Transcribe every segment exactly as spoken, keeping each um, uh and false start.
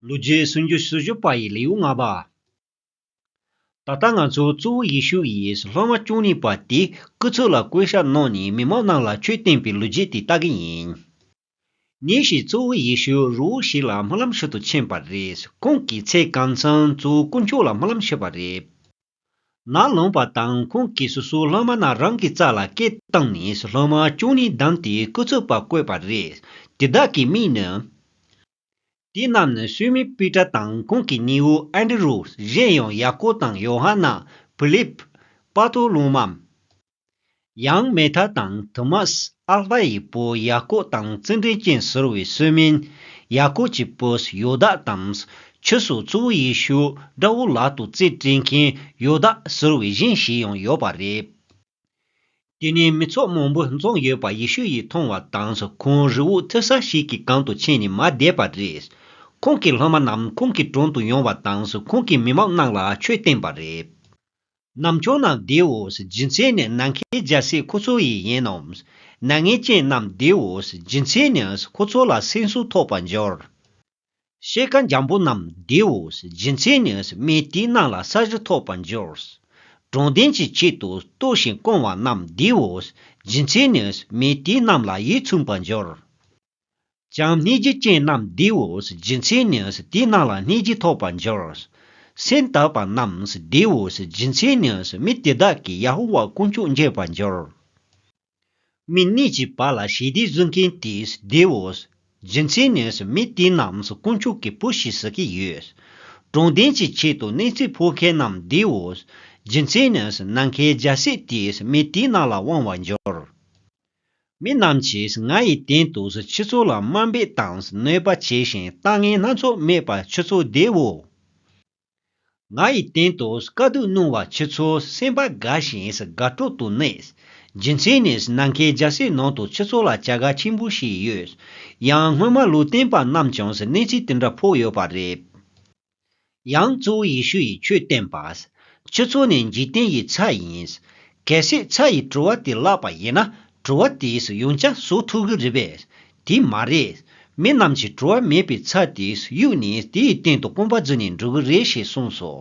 ལོ་རྒྱུས་སུམ་ཅུ་སོ་བཞི་པ་ཡི་ལེའུ་ལྔ་པ། ད་ལྟ་ང་ཚོ་གཙོ་བོ་ཡེ་ཤུ་ཡིས་སློབ་མ་བཅུ་གཉིས་པ་དེ་སྐུ་ཚབ་ལ་བསྐོས་བཞག་གནང་ནས་མི་མང་རྣམས་ལ་ཆོས་བསྟན་པའི་ལོ་རྒྱུས་དེ་ལྟ་གི་ཡིན། ཉིན་ཞིག་གཙོ་བོ་ཡེ་ཤུ་རི་བོ་ཞིག་ལ་སྨོན་ལམ་ཞུ་དུ་ཕྱིན་པ་རེད། ཁོང་གིས་ཚེ་གང་ཚང་གཙོ་བོ་དཀོན་མཆོག་ལ་སྨོན་ལམ་ཞུས་པ་རེད། ནམ་ལངས་པ་དང་ཁོང་གིས་སོ་སོའི་སློབ་མ་རྣམས་རང་གི་རྩ་ལ་སྐད་བཏང་ནས་སློབ་མ་བཅུ་གཉིས་བདམས་ཏེ་སྐུ་ཚབ་པ་བསྐོས་པ་རེད། དེ་དག་གི་མིང་ནི། དེ་རྣམས་ནི་སི་མོན་པི་ཏྲ་དང་ཁོང་གི་ནུ་བོ་ཨན་དྲི་རུ། གཞན་ཡང་ཡ་ཀོབ་དང་ཡོ་ཧ་ནན། ཕི་ལིབ། པ་ཐོ་ལོ་མ། ཡང་མེ་ཐ་དང་ཐོ་མཱས། ཨལ་ཕ་ཡི་བུ་ཡ་ཀོབ་དང་བརྩེ་འདྲིས་ཅན་ཟེར་བའི་སི་མོན། ཡ་ཀོབ་ཀྱི་བུ་ཡོ་དཱ་དང་། ཁྱེད་ཚོ་གཙོ་བོ་ཡེ་ཤུ་དགྲ་བོ་ལག་ཏུ་རྩིས་སྤྲད་མཁན་ཡོ་དཱ་ཟེར་བའི་གཞན་ཞིག་ཡང་ཡོད་པ་རེད། དེ་ནས་མི་ཚོགས་མང་པོ་འཛོམས་ཡོད་པ་ཡེ་ཤུ་ཡིས་མཐོང་བ་དང་། ཁོང་རི་བོ་མཐོ་ས་ཞིག་གི་སྒང་དུ་ཕྱིན་ནས་མར་བསྡད་པ་རེད། ཁོང་གི་སློབ་མ་རྣམས་ཁོང་གི་དྲུང་དུ་ཡོང་བ་དང་། ཁོང་གིས་མི་མང་རྣམས་ལ་ཆོས་བསྟན་པ་རེད། ནམ་མཁའི་ནང་བདེའོ། རྒྱུ་མཚན་ནི་ནམ་མཁའི་རྒྱལ་སྲིད་ཁོ་ཚོ་ཡི་ཡིན་ནོ། མྱ་ངན་ཅན་རྣམས་བདེའོ། རྒྱུ་མཚན་ནི་ཁོ་ཚོ་ལ་སེམས་གསོ་ཐོབ་པར་འགྱུར། ཤེས་མཁན་འཇམ་པོ་རྣམས་བདེའོ། རྒྱུ་མཚན་ནི་མི་དེ་རྣམས་ལ་ས་གཞི་ཐོབ་པར་འགྱུར། དྲང་བདེན་གྱི་ཆེད་དུ་ལྟོགས་ཤིང་སྐོམ་པ་རྣམས་བདེའོ། རྒྱུ་མཚན་ནི་མི་དེ་རྣམས་ལ་ཡིད་ཚིམ་པར་འགྱུར། བྱམས་སྙིང་རྗེ་ཅན་རྣམས་བདེའོ། རྒྱུ་མཚན་ནི་དེ་རྣམས་ལ་སྙིང་རྗེ་ཐོབ་པར་འགྱུར། སེམས་དག་པ་རྣམས་བདེའོ། རྒྱུ་མཚན་ནི་མི་དེ་དག་གིས་ཡ་ཧོ་ཝཱ་དཀོན་མཆོག་མཇལ་བར་འགྱུར། མི་གཉིས་ཀྱི་བར་ལ་ཞི་བདེ་བཟོ་མཁན་དེས་བདེའོ། རྒྱུ་མཚན་ནི་མི་དེ་རྣམས་དཀོན་མཆོག་གི་བུ་ཞེས་ཟེར་གྱི་ཡོད། དྲང་བདེན་གྱི་ཆེད་དུ་གནས་ཚུལ་ཕོག་མཁན་རྣམས་བདེའོ། རྒྱུ་མཚན་ནི་ནམ་མཁའི་རྒྱལ་སྲིད་དེས་མི་དེ་རྣམས་ལ་དབང་བར་འགྱུར། མི་རྣམས་ཀྱིས་ང་ཡི་སྟེང་དུ་ཁྱེད་ཚོ་ལ་དམའ་འབེབས་དང་གནོད་པ་བྱས་ཤིང་ལྟ་ངན་སྣ་ཚོགས་སྨྲས་པ་ཁྱེད་ཚོ་བདེའོ། ང་ཡི་སྟེང་དུ་དཀའ་སྡུག་མྱོང་བ་ཁྱེད་ཚོ་སེམས་པ་དགའ་ཞིང་དགའ་སྤྲོ་དུ་གནས། རྒྱུ་མཚན་ནི་ནམ་མཁའི་རྒྱལ་སྲིད་ནང་དུ་ཁྱེད་ཚོ་ལ་བྱ་དགའ་ཆེན་པོ་ཞིག་ཡོད། ཡང་སྔོན་མ་ལུང་སྟོན་པ་རྣམས་ཀྱང་གནས་ཚུལ་དེ་འདྲ་ཕོག་ཡོད་པ་རེད། ཡང་གཙོ་བོ་ཡེ་ཤུ་ཡིས་ཆོས་བསྟན་པ། ཁྱེད་ཚོ་ནི་འཇིག་རྟེན་ཡི་ཚྭ་ཡིན། གལ་སྲིད་ཚྭ་ཡིས་བྲོ་བ་དེ་བརླགས་པ་ཡིན་ན་བྲོ་བ་དེས་ཡང་བསྐྱར་གསོ་ཐུབ་ཀྱི་རེད་པས། དེ་མ་རེད། མི་རྣམས་ཀྱིས་བྲོ་བ་མེད་པའི་ཚྭ་དེ་གཡུགས་ནས་དེའི་སྟེང་དུ་སྐོམ་པ་འཛུལ་ནས་འགྲོ་གི་རེད་ཞེས་གསུངས་སོ།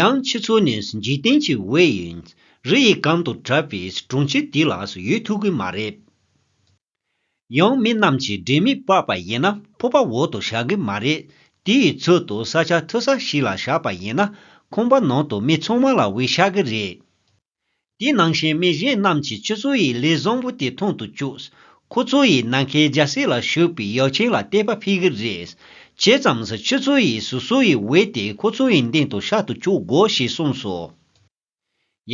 ཡང་ཁྱེད་ཚོ་ནི་འཇིག་རྟེན་གྱི་འོད་ཡིན། རི་ཡི་སྒང་དུ་བྲག་པའི་གྲོང་ཁྱེར་དེ་ལ་ཡོད་ཐུབ་ཀྱི་མ་རེད། ཡང་མི་རྣམས་ཀྱིས་སྒྲོན་མེ་སྤར་པ་ཡིན་ན་ཕོར་པ་འོག་ཏུ་བཞག་གི་མ་རེད། དེའི་ཚུལ་དུ་ས་ཆ་མཐོ་ས་ཞིག་ལ་བཞག་པ་ཡིན་ན་ཁང་པ་ནང་དུ་མི་ཚང་མ་ལ་འོད་ཤར་གི་རེད། དེ་ནང་བཞིན་མི་གཞན་རྣམས་ཀྱིས་ཁྱེད་ཚོ་ཡི་ལས་བཟང་པོ་དེ་མཐོང་དུ་བཅུག་ཁོ་ཚོ་ཡིས་ནམ་མཁའི་རྒྱལ་སྲིད་ལ་ཞུགས་པའི་ཡབ་ཆེན་ལ་དད་པ་འཕེལ་གི་རེད། བྱས་ཙང་ཁྱེད་ཚོ་ཡིས་སོ་སོ་ཡི་འོད་དེ་ཁོ་ཚོ་ཡི་མདུན་དུ་ཤར་དུ་བཅུག་དགོས་ཞེས་གསུངས་སོ།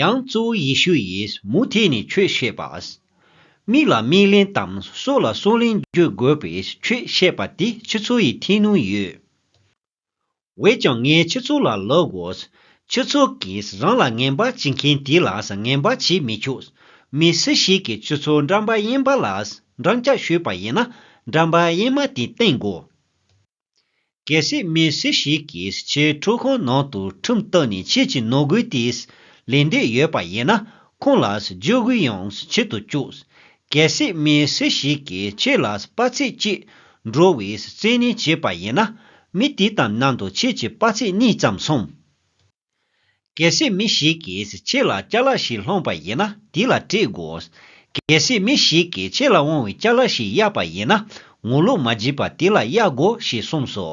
ཡང་གཙོ་བོ་ཡེ་ཤུ་ཡིས་མུ་མཐུད་ནས་ཆོས་བཤད་པ། མིག་ལ་མིག་ལན་དང་སྲོག་ལ་སྲོག་ལན་འཇུག་དགོས་པའི་ཆོས་བཤད་པ་དེ་ཁྱེད་ཚོ་ཡི་ཐོས་མྱོང་ཡོད། འོན་ཀྱང་ངས་ཁྱེད་ཚོ་ལ་ལབ་དགོས། ཁྱེད་ཚོ་གིས་རང་ལ་ངན་པ་བྱེད་མཁན་དེ་ལ་ངན་པ་བྱེད་མི་ཆོག་མི་སུ་ཞིག་གིས་ཁྱེད་ཚོ་འགྲམ་པ་གཡས་པ་ལ་འགྲམ་ལྕག་གཞུས་པ་ཡིན་ན་འགྲམ་པ་གཡོན་མ་དེ་བསྟན་དགོས། གལ་སྲིད་མི་སུ་ཞིག་གིས་ཁྱེད་ཁྲུས་ཁང་ནང་དུ་ཁྲིམས་བཏགས་ནས་ཁྱེད་ཀྱི་ནོར་བུ་དེ་ལེན་འདོད་ཡོད་པ་ཡིན་ན་ཁོང་ལ་རྒྱུ་གུ་ཡང་ཁྱེད་དུ་བཅུག་གལ་སྲིད་མི་སུ་ཞིག་གིས་ཁྱེད་ལ་དཔག་ཚད་གཅིག་འགྲོ་བའི་བཙན་གནོན་བྱས་པ་ཡིན་ན་མི་དེ་དང་མཉམ་དུ་ཁྱེད་ཀྱི་དཔག་ཚད་གཉིས་ཙམ་སོང་། གལ་སྲིད་མི་ཞིག་གིས་ཁྱེད་ལ་ཅ་ལག་ཞིག་སློང་པ་ཡིན་ན་དེ་ལ་སྤྲད་དགོས། གལ་སྲིད་མི་ཞིག་གིས་ཁྱེད་ལ་དབང་བའི་ཅ་ལག་ཞིག་གཡར་པ་ཡིན་ན་ངོ་ལོག་མ་བྱེད་པར་དེ་ལ་གཡར་དགོས་ཞེས་གསུངས་སོ།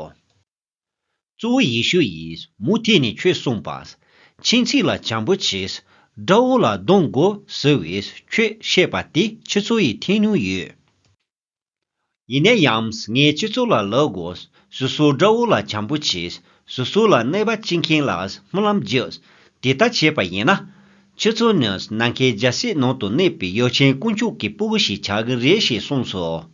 གཙོ་བོ་ཡེ་ཤུ་ཡིས་མུ་མཐུད་ནས་ཆོས་གསུངས་པ། ཁྱིམ་མཚེས་ལ་བྱམས་པོ་བྱེད། དགྲ་བོ་ལ་སྡང་དགོས་ཟེར་བའི་ཆོས་བཤད་པ་དེ་ཁྱེད་ཚོ་ཡིས་ཐོས་མྱོང་ཡོད། ཡིན་ན་ཡང་ངས་ཁྱེད་ཚོ་ལ་ལབ་དགོས། སོ་སོའི་དགྲ་བོ་ལ་བྱམས་པོ་བྱེད། སོ་སོ་ལ་གནོད་པ་བྱེད་མཁན་ལ་སྨོན་ལམ་རྒྱག་དེ་ལྟར་བྱས་པ་ཡིན་ན། ཁྱེད་ཚོ་ནི་ནམ་མཁའི་རྒྱལ་སྲིད་ནང་དུ་གནས་པའི་ཡབ་ཆེན་དཀོན་མཆོག་གི་སྤུ་གུ་ཞིག་ཆགས་ཀྱི་རེད་ཞེས་གསུངས་སོ།